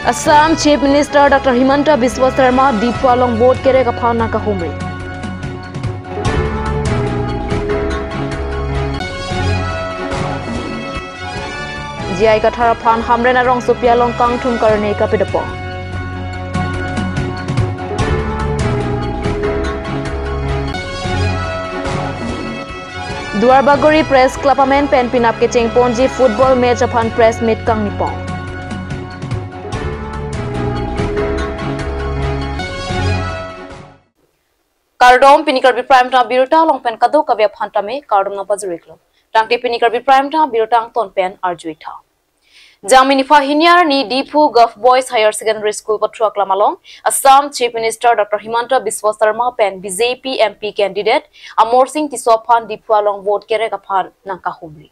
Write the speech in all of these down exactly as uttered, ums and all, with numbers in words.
Assam Chief Minister Doctor Himanta Biswa Sarma Diphu along vote kerek aphan nangkahumri. J I Kathar aphan Hamren arongsopi along kangthum karne kapedopo. Duarbagori Press Club amen pen penap kechengponji football match aphan press meet kangnipon. Kardom, pini Karbi Prime Time abirta along pen kadokave aphan tame kardom nangpajirlo. Tangte pini Karbi Prime Time abirta angton pen arjuitha. Jangmi niphai hini arni Diphu Govt Boys Higher Secondary School pathu aklam along Assam Chief Minister Doctor Himanta Biswa Sarma pen B J P M P candidate Amarsing Tisso aphan Diphu along vote kerek aphan nangkahumri.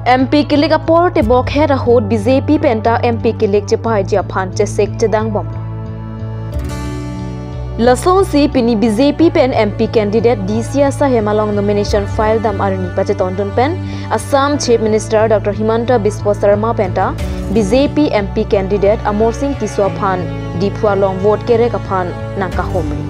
M P kilik apor tebok het ahut B J P penta M P kilik chepaiji aphan chesek chedangbom. Lasonsi pini B J P pen M P candidate D C asahem along nomination file dam arni pachetongdun pen Assam Chief Minister Doctor Himanta Biswa Sarma penta B J P M P candidate Amarsing Tisso aphan Diphu along vote kerek aphan nangkahumri.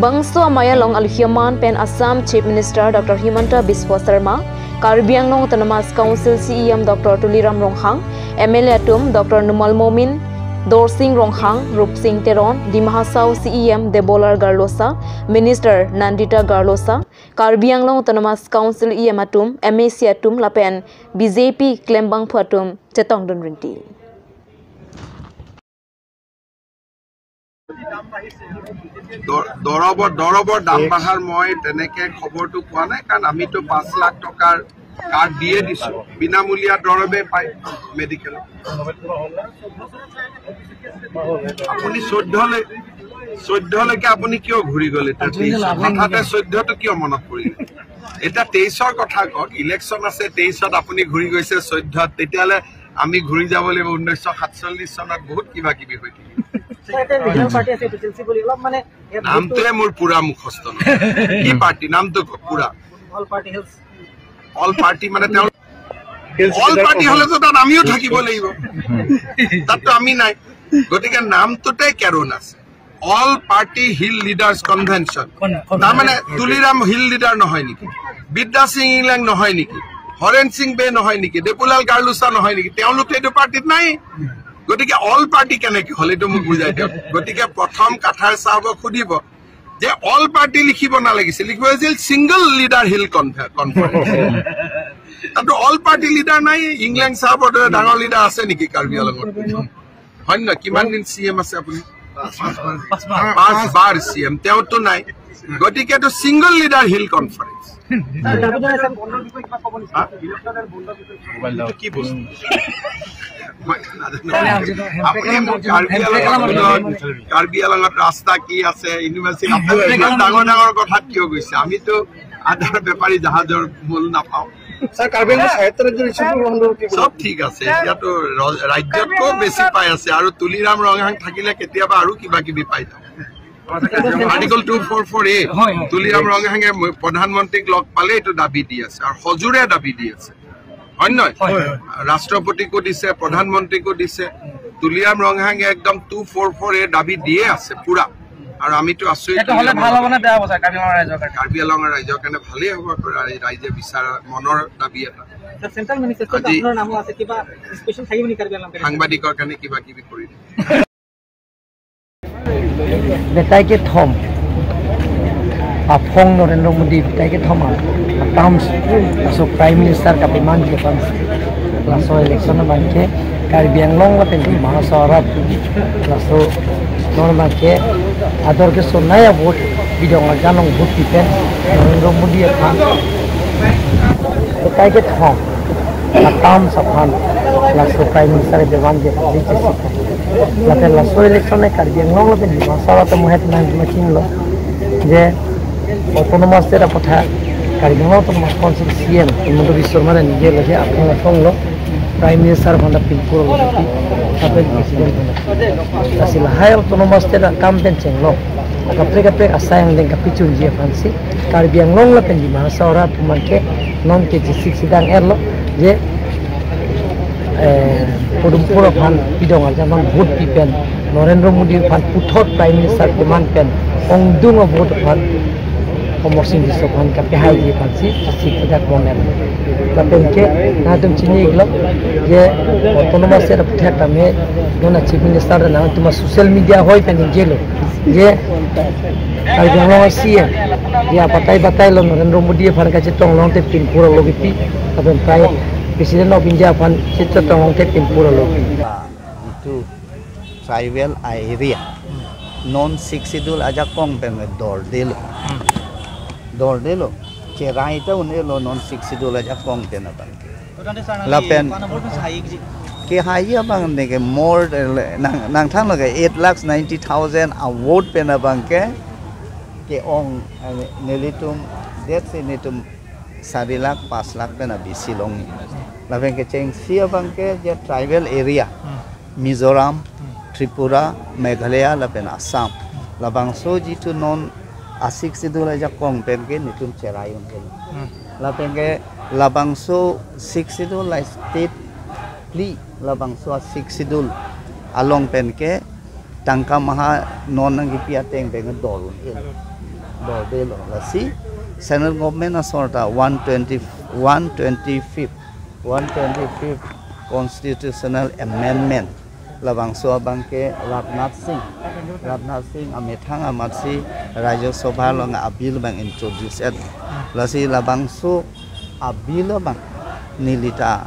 Bangso amei along alohi aman pen Assam Chief Minister Doctor Himanta Biswa Sarma, Karbi Anglong Autonomous Council C E M Doctor Tuliram Ronghang, M L A atum Doctor Numal Momin, Dorsing Ronghang, Rupsing Teron, Dima Hasao C E M Debolal Gorlosa, Minister Nandita Gorlosa, Karbi Anglong Autonomous Council E M atum, M A C atum lapen B J P klembangphu atum chetongdun rinti. দৰ- দৰৱৰ দৰৱৰ দাম বঢ়াৰ মই তেনেকে খবৰটো পোৱা নাই, কাৰণ আমিতো পাঁচ লাখ টকাৰ কাৰ্ড দিয়ে দিছো, বিনামূলীয়া দৰৱে পায় মেডিকেলত। আপুনি চৈধ্যলৈ চৈধ্যলৈকে আপুনি কিয় ঘূৰি গ'ল এতিয়া? তেইছত হঠাতে চৈধ্যটো কিয় মনত পৰিল? এতিয়া তেইছৰ কথা কওক, ইলেকশ্যন আছে, তেইছত আপুনি ঘূৰি গৈছে চৈধ্যত, তেতিয়াহ'লে আমি ঘূৰি যাব লাগিব ঊনৈছশ সাতচল্লিছ চনত, বহুত কিবা কিবি হৈ থাকিব। ছাৰ, এটা ৰিজনেল পাৰ্টি আছে, এপিজেডচি বুলি, অলপ মানে ইয়াত নামটোৱে মোৰ পুৰা মুখস্থ নহয়। কি পাৰ্টি? নামটো কওক পুৰা। All party hills. All party মানে তেওঁ অল পাৰ্টি হ'লেতো তাত আমিও থাকিব লাগিব, তাততো আমি নাই। গতিকে নামটোতে কেৰণ আছে, all party hill leaders convention. তাৰমানে তুলিৰাম হিল লিডাৰ নহয় নেকি? বিদ্যা সিং ইংলেং নহয় নেকি? হৰেণ সিং বে নহয় নেকি? দেপুলাল গাৰ্লুচা নহয় নেকি? তেওঁলোকে এইটো পাৰ্টিত নাই। গতিকে অল পাৰ্টি কেনেকে হ'ল, এইটো মোক বুজাই দিয়ক। গতিকে প্ৰথম কাথাৰ চাহাবক সুধিব যে অল পাৰ্টি লিখিব নালাগিছিল, লিখিব লাগিছিল ছিংগল লিডাৰ হিল কনফে- কনফাৰেন্স। তাতো অল পাৰ্টি লিডাৰ নাই। ইংলেং চাহাবৰ দৰে ডাঙৰ লিডাৰ আছে নেকি কাৰ্বি আংলঙত? হয় নে নহয়? কিমান দিন চি এম আছে আপুনি? পাঁচ বাৰ চি এম, তেওঁতো নাই। গতিকেতো single leader hill conference. Sir, দাবী জনাইছে বন্ধৰ বিষয়ে কিবা ক'ব নেকি? হা? ইলেকশ্যনৰ বন্ধৰ বিষয়ে কিবা ক'ব নেকি? এইটো কি বস্তু? মই নাজানো। আপুনি মোক কাৰ্বি আংলঙত, কাৰ্বি আংলঙত ৰাস্তা কি আছে, ইউনিভাৰ্চিটি, আপুনি ইমান ডাঙৰ ডাঙৰ কথাত কিয় গৈছে? আমিতো আধাৰ বেপাৰী জাহাজৰ মূল নাপাওঁ। ছাৰ, কাৰ্বি আংলং সাহিত্য ৰাজ্যৰ ইছ্যুটো সন্দৰ্ভত কি ক'ব? চব ঠিক আছে, এতিয়াতো ৰ- ৰাজ্যতকৈ বেছি পাই আছে, আৰু তুলিৰাম ৰংহাং থাকিলে কেতিয়াবা আৰু কিবা কিবি পাই যাব। আৰ্টিকল টু ফ'ৰ ফ'ৰ এ, হয়, হয়। তুলিৰাম ৰংহাঙে ম- প্ৰধানমন্ত্ৰীক লগ পালে এইটো দাবী দি আছে আৰু সজোৰে দাবী দি আছে, হয় নে নহয়? হয়, হয়। ৰাষ্ট্ৰপতিকো দিছে, প্ৰধানমন্ত্ৰীকো দিছে। তুলিৰাম ৰংহাঙে একদম টু ফ'ৰ ফ'ৰ এ দাবী দিয়ে আছে পুৰা। আৰু আমিতো আছো এই এইটো হ'লে তুলিৰাম ভাল হ'ব ৰংহাং। নে বেয়া হ'ব ছাৰ কাৰ্বি আংলং ৰাইজৰ কাৰণে? কাৰ্বি আংলঙৰ ৰাইজৰ কাৰণে ভালেই হ'ব, আকৌ ৰাই- ৰাইজে বিচৰা মনৰ দাবী এটা। ছাৰ, চেণ্ট্ৰেল মেনিফেষ্টোত আজি আপোনাৰ নামো আছে, কিবা স্পেচিয়েল থাকিব নেকি কাৰ্বি আংলং কাৰণে? সাংবাদিকৰ কাৰণে কিবা কিবি কৰি দিম। Betai kethom aphong Narendra Modi, betai kethom a terms laso Prime Minister kapemanji aphan, laso election abangke Karbi Anglong lapen Dima Hasao arat, laso non abangke ador ke sonai a vote, bidong arjan along vote pipen Narendra Modi aphan betai kethom a terms aphan laso Prime Minister kevanji aphan chesik. Lapen laso election e Karbi Anglong lapen Dima Hasao atum ahet nangmachinglo je autonomous state aphuthak Karbi Anglong Autonomous Council C E M Himanta Biswa Sarma ningje lo je aphong aphong lo Prime Minister aphan ta pinpur lo, lapen President aphan ta. Lasi lahai autonomous state akam pen chenglok kaprek kaprek asai angdeng kapachunji aphansi Karbi Anglong lapen Dima Hasao arat atum abangke non ke chesik si dang-etlo je Eh, Podum Pur aphan pidong arjan aphan vote pi pen, Narendra Modi aphan puthot Prime Minister keman pen, ongdung a-vote aphan Amarsing Tisso aphan kapehaiji aphansi, si kedak momen. Lapen ke, nangtum chini iklo, je autonomous state aphuthak tame, non a-Chief Minister nangtum a-social media hoi pen ingjelo, je Karbi Anglong a-C M, je abatai batai lo Narendra Modi aphan kachetong longte pinpur alo kipi, lapen Prime President of India aphan chetong longte pinpur alo. Jitu tribal area, non Sixth Schedule ajakong pen dordelo. Dordelo. Cherai ta un-elo non Sixth Schedule ajakong pen abang. Lapen kehai abang ne ke more than, nang, nangthanlo ke eight lakhs ninety thousand a-vote pen abang ke, ke-ong, eh, nelitum, that's it, nelitum sari lakh, pas lakh pen abisi long. Lapen kechengsi abang ke je tribal area, Mizoram, Tripura, Meghalaya, lapen Assam. Labangso jitu non a-Sixth Schedule ajakong pen ke nelitum cherai un-e. Lapen ke labangso Sixth Schedule la state phli, labangso a-Sixth Schedule along pen ke tangka maha non nangkipi ateng pen dor un-e. Dordelo. Lasi Central Government asor ta one twenty, one twenty-fifth, one twenty-fifth Constitutional Amendment, labangso abang ke Rajnath Singh, Rajnath Singh amethang amatsi Rajya Sabha along a-bill abang introduce et. Lasi labangso a-bill abang nelita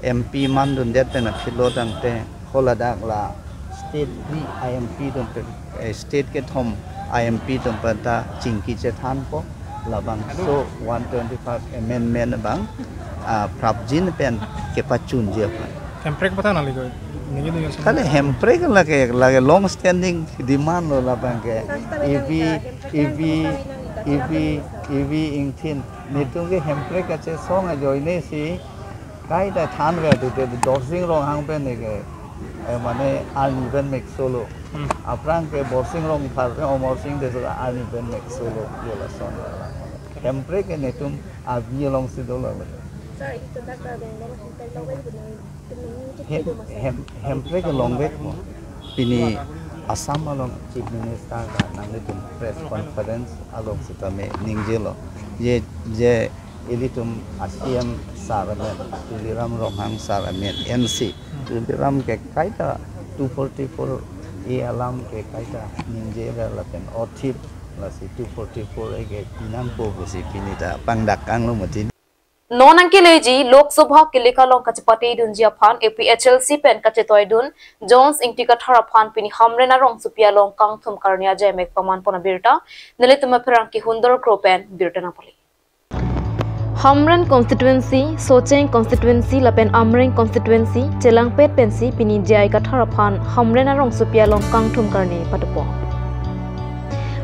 M P mandundet pen aphi lo tangte, holadak la state phli a-M P atum pen, eh, state kethom a-M P atum pen ta chingki chethanpo, labangso one twenty-five amendment abang, ah, prapjin pen kepachunji aphan. Hemprek pathan ali ko, ningje ningje. Kali hemprek lake, lake long standing demand lo labang ke. Ipi, ipi, ipi, ipi ingthin. Nelitum ke hemprek kachesong ajoine si kaita thanver te, te Dorsing Ronghang pen ne ke, eh, mane arni pen mek solo. Aphrang ke Borsing Rongphar pen Amarsing Tisso arni pen mek solo. Yo lason. Hemprek ke nelitum abi alongsi dolo. Sir, itu dak ka deng dong hemprek lo wen bunu Hem-, hem-, hemprek along vek mo. Pini Assam along Chief Minister ta nanglitum press conference along sitame ningjelo. Je, je ilitum a-C M sir amen, Tuliram Ronghang sir amen, N C. Tuliram ke kaita two forty-four A alam ke kaita ningje ra lapen othip lasi two forty-four A ke pinangpo pusi pini ta pangdak kanglo mati. Non nangkeleji Lok Sabha kelek along kachepatedunji aphan A P H L C pen kachetoidun Jones Ingti Kathar aphan pini Hamren arongsopi along kangthum karni ajaimek pamanpon abirta nelitum apherangke Hundor Kro pen birta nangpale. Hamren constituency, Socheng constituency lapen Amreng constituency chelangpet pensi pini J I Kathar aphan Hamren arongsopi along kangthum karni padopon.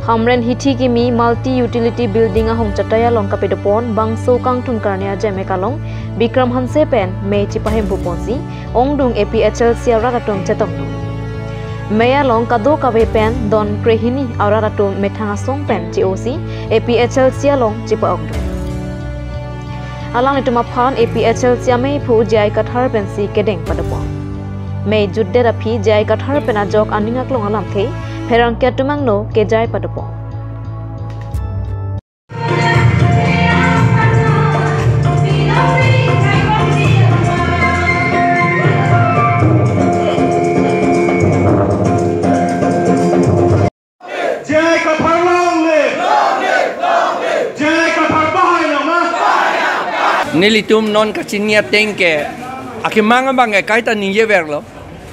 Hamren hithi kimi multi utility building ahong chatai along kapedopon bangso kangthum karni ajaimek along Bikram Hanse pen mei chipahemphu ponsi ongdung A P H L C arat atum chetongdun. Mei along kadokave pen don krehini arat atum methang asong pen che-osi A P H L C along chipa-okdun. Alanglitum aphan A P H L C ameiphu J I Kathar pensi kedeng padopon. Mei jutdet aphi J I Kathar pen ajok aning aklong alamthe pherangke atum angno kejai padopon. J I Kathar long live! J I Kathar pahai nang ma? Nelitum non kachini ateng ke akemang abang ke kaita ningjeverlo.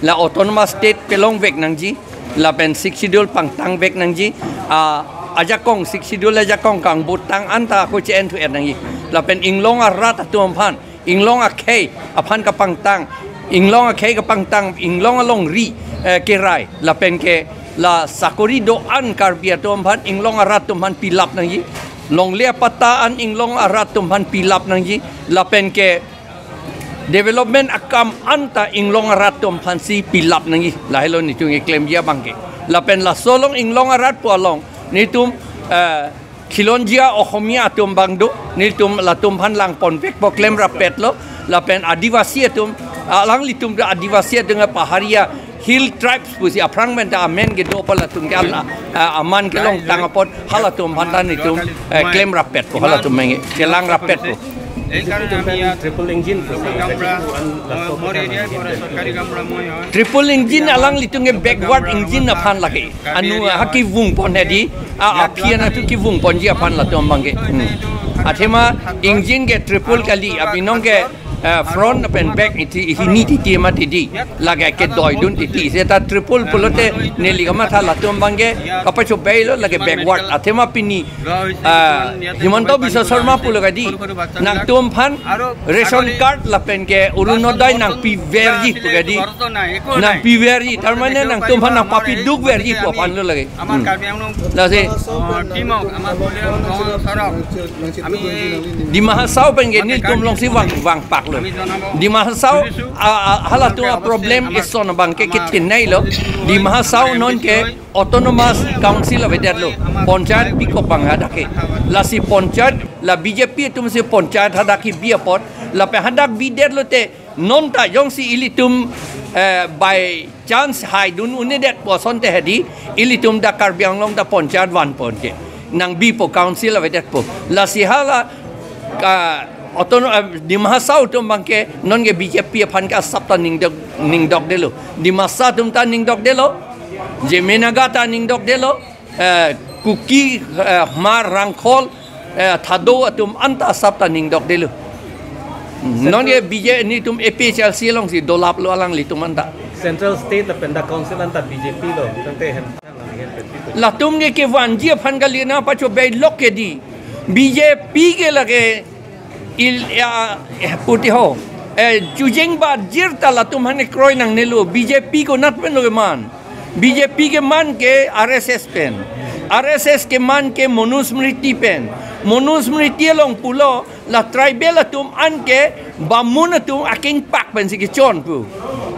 La autonomous state pelongvek nangji, lapen Sixth Schedule pangtangvek nangji, a, ajakong Sixth Schedule ajakong kangbutang anta ako che-en thu-et nangji. Lapen inglong arat atum aphan, inglong akhei aphan kapangtang, inglong akhei kapangtang, inglong alongri, eh, kerai, lapen ke la sakori do-an Karbi atum aphan, inglong arat atum aphan pilap nangji, longle apatta an inglong arat atum aphan pilap nangji, lapen ke development akam anta inglong arat atum aphansi pilap nangji. Lahelo nelitum keklemji abang ke. Lapen laso along inglong arat pu along nelitum, eh, Khilonjia Ohomia atum abang do, nelitum latum aphan langponvekpo, klemrappetlo. Lapen Adivasi atum, Alanglitum ta Adivasi atum, paharia hill tribes pusi aphrang pen ta amen kedo apot latum ke ala, ah, aman kelongtang apot halatum aphan ta nelitum, eh, klem rapetpo, halatum menge chelang rapetpo. এই কাৰণে আমি ইয়াত Triple engine, local গাঁওবুঢ়া, মই, মোৰ এৰিয়াৰ পৰা চৰকাৰী গাঁওবুঢ়া মই হয়। Triple engine alanglitum ke backward engine aphan lake. Anu ha kevungpon hedi, a, aphi anatthu kevungponji aphan latum abangke. Hmm. Athema engine ke triple kali, abinong ke, eh, front pen back iti, hini titi mati di. Lake kedoidun titi. Seta triple pulote neli kamatha latum abangke kapachobei lo, lake backward. Athema pini, ah, Himanta Biswa Sarma pulo kadi, nangtum aphan ration card lapen ke Orunodoi nangpiverji pu kadi. Nangpiverji, tar mane nangtum aphan nangpapidukverji pu aphan lo lake. আমাৰ Hmm. কাৰ্বি আংলং Lasi, টিমক আমাৰ বুলিয়া গাঁও চৰক আমি Dima Hasao pen ke nelitum alongsi vang, vangpak lo. Dima Hasao, a, a, halatum a problem ison abangke kethenei lo. Dima Hasao non ke Autonomous Council avedetlo. Panchayat bikok abang hadak ke. Lasi panchayat la B J P atumsi panchayat hadak kebi apot. Lapen hadak bidetlote non ta jongsi ilitum, eh, by chance haidun un'edetpo asonte hedi, ilitum ta Karbi Anglong ta panchayat vanpon ke. Nangbipo, council avedetpo. Lasi hala, ah, autono-, ah, Dima Hasao atum abangke non ke B J P aphan ke asap ta ningdok, ningdokdelo. Dimasa atum ta ningdokdelo. Zeme Naga ta ningdokdelo. Eh, Kuki, eh, Hmar, Rangkhol, eh, Thado atum anta asap ta ningdokdelo. Hmm, non ke B J P nelitum A P H L C alongsi dolaplo alanglitum anta. Central, state lapen dak council anta B J P lo, tangte hem. Latum ke kevanji aphan kali, nangpachobei lok ke di. B J P ke lake il, ya, eh, puti ho. Eh, chujeng ba jirta latum aphan kroi nangnelo. B J P konat pen lo keman. B J P keman ke R S S pen. R S S keman ke Manusmriti pen. Manusmriti along pulo la tribal atum anke Bamun atum akengpak pensi kechon pu.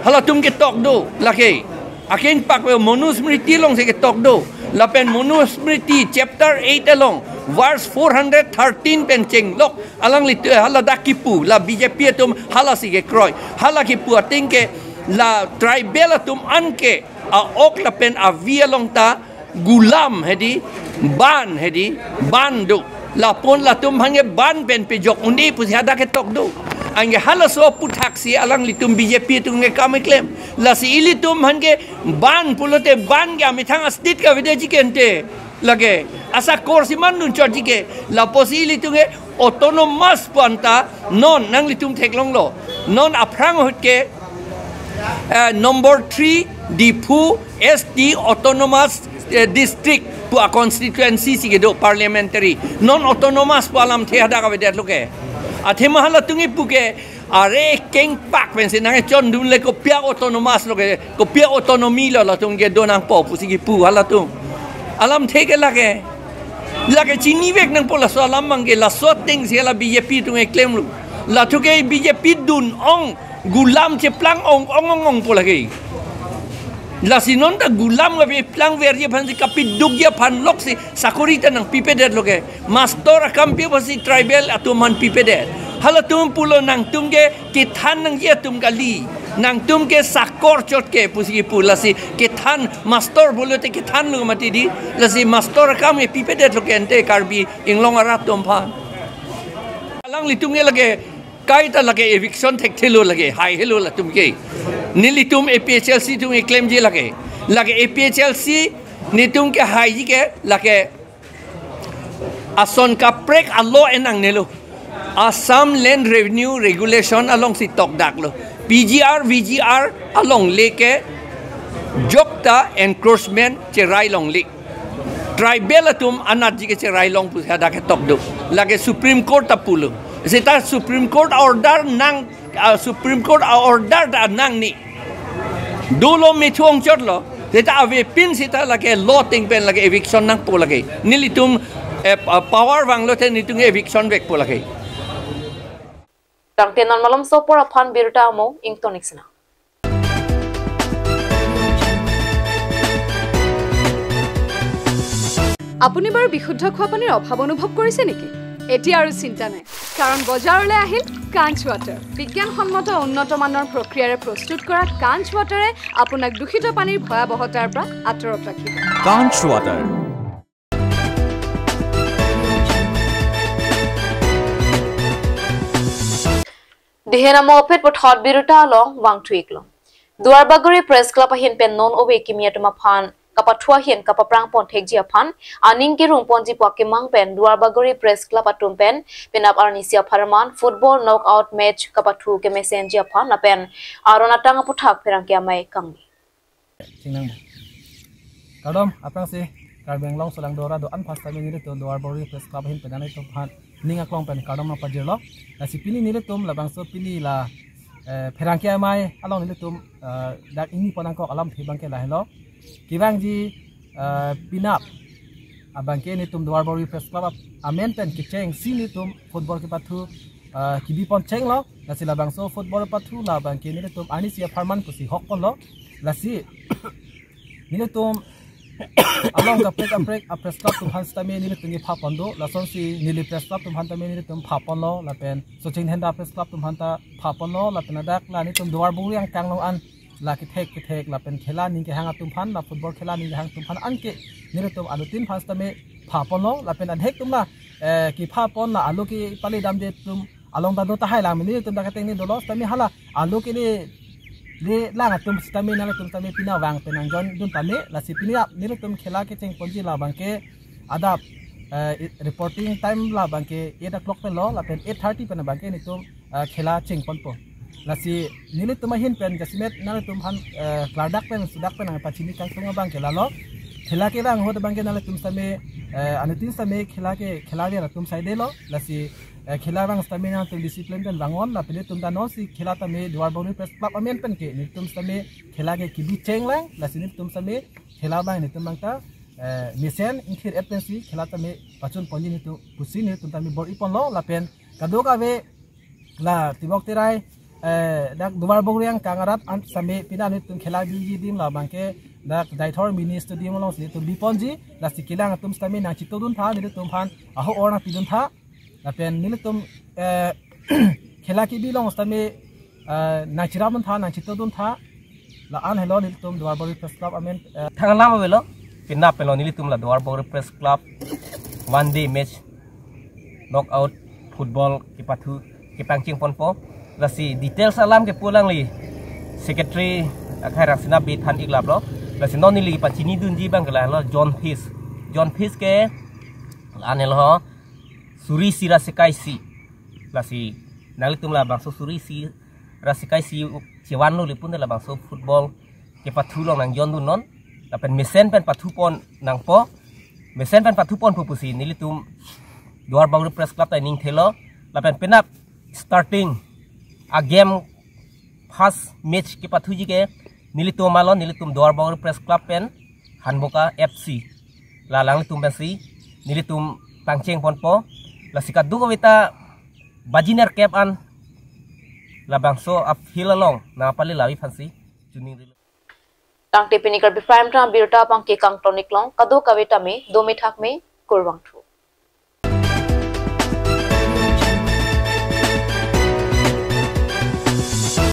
Halatum ketok do lake. Akengpak pen Manusmriti alongsi ketok do. Lapen Manusmriti chapter eight along verse four hundred thirteen pen chenglok. Alanglitum haladak kipu, la B J P atum halasi kekroi. Hala kipu ateng ke la tribal atum anke a-ok lapen avi along ta gulam hedi, ban hedi, ban do. Lapun latum aphan ke ban pen pejok un-e pusi hadak ketok do. Anke halaso aputhaksi alanglitum B J P atum ke kam keklem. Lasi ilitum aphan ke ban pulote ban ke amethang a-state ke avedetji ke ante. Lake, asakor si mandun chotji ke, lapusi ilitum ke autonomous pu anta non nanglitum theklonglo. Non aphrang ahut ke, eh, number three, Diphu S T autonomous, eh, district pu a-constituency si kedo parliamentary. Non autonomous pu alamthe hadak avedetlo ke. Athema halatum kipu ke, are kengpak pensi nangchondunle kopi a-autonomous lo ke, kopi a-autonomy lo latum kedo nangpo pusi kipu halatum. Alamthe ke lake. Lake chinivek nangpo laso alam abangke, laso atengsi la B J P atum keklemlo. Latum ke B J P dun-ong gulam cheplang ong ong ong ongpo lake. Lasi non ta gulam kapeplang verji aphansi kapidukji aphan loksi sakori ta nangpipedetlo ke. Mastor akam pi apotsi tribal atum aphan pipedet. Halatum pulo nangtum ke kethan nangji atum kali. Nangtum ke sakor chot ke pusi kipu lasi kethan mastor pulote kethanlo mati di. Lasi mastor akam ke pipedetlo ke ante Karbi Anglong arat atum aphan. Alanglitum ke lake kaita lake eviction thekthelo lake, haihelo latum ke. Nelitum A P H L C atum keklemji lake. Lake A P H L C nelitum kehaiji ke lake ason kaprek a-law en nangnelo. Assam Land Revenue Regulation alongsi tokdaklo. P G R, V G R alongle ke jokta encroachment cherai longle. Tribal atum anatji ke cherai long pusi hadak ketok do. Lake Supreme Court ta pulo. Seta Supreme Court order nang, ah, Supreme Court order ta nangne. Dolo methu ongchotlo. Seta avepin seta lake law ateng pen lake eviction nangpo lake. Nelitum, eh, pa-, power vanglote nelitum eviction vekpo lake. Tangte non malom so apor aphan birta amo ingtonik sena. আপুনি বাৰু বিশুদ্ধ খোৱা পানীৰ অভাৱ অনুভৱ কৰিছে নেকি? এতিয়া আৰু চিন্তা নাই। কাৰণ বজাৰলৈ আহিল কাঞ্চ ৱাটাৰ। বিজ্ঞানসন্মত উন্নত মানৰ প্ৰক্ৰিয়াৰে প্ৰস্তুত কৰা কাঞ্চ ৱাটাৰে আপোনাক দূষিত পানীৰ ভয়াৱহতাৰ পৰা আঁতৰত ৰাখিব। কাঞ্চ water. Dihen amo apet puthot birta along vangthu iklo. Duarbagori Press Club ahin pen non ove kimi atum aphan kapathu ahin kapaprang pon thekji aphan aning kerung ponji pu akemang pen Duarbagori Press Club atum pen penap arnisi apharman football knockout match kapathu kemesenji aphan lapen aron atang aputhak pherangke amei kangni. Chingnang. Kardom, aphrangsi Karbi Anglong solangdo ra do-an aphan sitame nelitum Duarbagori Press Club ahin pen nelitum aphan ning aklong pen kardom nangpajirlo. Lasi pini nelitum labangso pini la, eh, pherangke amei along nelitum, eh, dak ingni pon nangkok alamthe abangke lahelo. Kevangji, eh, penap abangke nelitum Duarbagori Press Club ap-, amen pen kechengsi nelitum football kepathu, eh, kebi pon chenglo. Lasi labangso football pathu labangke nelitum arnisi apharman pusi hok ponlo. Lasi nelitum along kaprek kaprek a-press club atum aphan sitame nelitum kepha pon do. Lasonsi neli press club atum aphan tame nelitum pha ponlo, lapen Socheng Dhenda Press Club atum aphan ta pha ponlo, lapen ladak la nelitum Duarbagori angkang along an la kethek kethek lapen khela aning kehang atum aphan, la football khela aning kehang atum aphan anke nelitum anutin aphan sitame pha ponlo, lapen adhek atum la, eh, kepha pon la alo kepale damde atum along ta do tahai lang, nelitum dak ateng ni dolo sitame hala alo kele le lang atum sitame nanglitum sitame pini vang pen nang join dun tame. Lasi pini ap nelitum khela kecheng ponji labangke adap, eh, reporting time labangke eight o'clock pen lo, lapen eight thirty pen abangke nelitum, eh, khela cheng ponpo. Lasi nelitum ahin pen jasemet nanglitum aphan, eh, klardak pen sudak pen nangpachini kangtung abangke lalo. Khela kevang ahut abangke nanglitum sitame, eh, anutin sitame khela ke khela ver atum saidelo. Lasi, eh, khela vang sitame nangtum discipline pen vangon, lapen nelitum ta non si khela tame Duarbagori Press Club amen pen ke nelitum sitame khela ke kebi cheng lang, lasi nelitum sitame khela vang nelitum vang ta, eh, mesen ingthir et pensi khela tame pachun ponji nelitum pusi nelitum tame bor-i ponlo, lapen kadokave la tibok tirai, eh, dak Duarbagori angkang arat an sitame pini nelitum khela biji adim labangke dak Deithor Mini Stadium alongsi nelitum bi ponji, lasi kelang atum sitame nangchetongdun tha, nelitum aphan aho or nangpidun tha. Lapen nelitum, eh, khela kebi along sitame, eh, nangcherapdun tha, nangchetongdun tha. La-an helo nelitum Duarbagori Press Club amen, eh, thang alam avelo. Penap pen lo nelitum la Duarbagori Press Club one day match knockout football kepathu kepangcheng ponpo. Lasi details alam kepu alangli secretary akhai Rangsina Bey than iklap lo. Lasi non neli pachini dunji abangke lahelo John Fish. John Fish ke la-an helo suri isi ra sekai isi. Lasi nanglitum labangso suri isi ra sekai isi chevan lo lipun de labangso football kepathu along nang join dun non. Lapen mesen pen pathu pon nangpo. Mesen pen pathu ponpo pusi nelitum Duarbagori Press Club ta ning thelo. Lapen penap starting a-game first match kepathuji ke nelitum along, nelitum Duarbagori Press Club pen Hanboka F C. La alanglitum pensi nelitum pangcheng ponpo. Lasi kadokave ta baji nerkep an labangso a-field along nangpale lavi aphansi chuning rilo. Tangte pini Karbi Prime Time birta abangke kangton iklong, kadokave tame dome thakme, kurvangthu.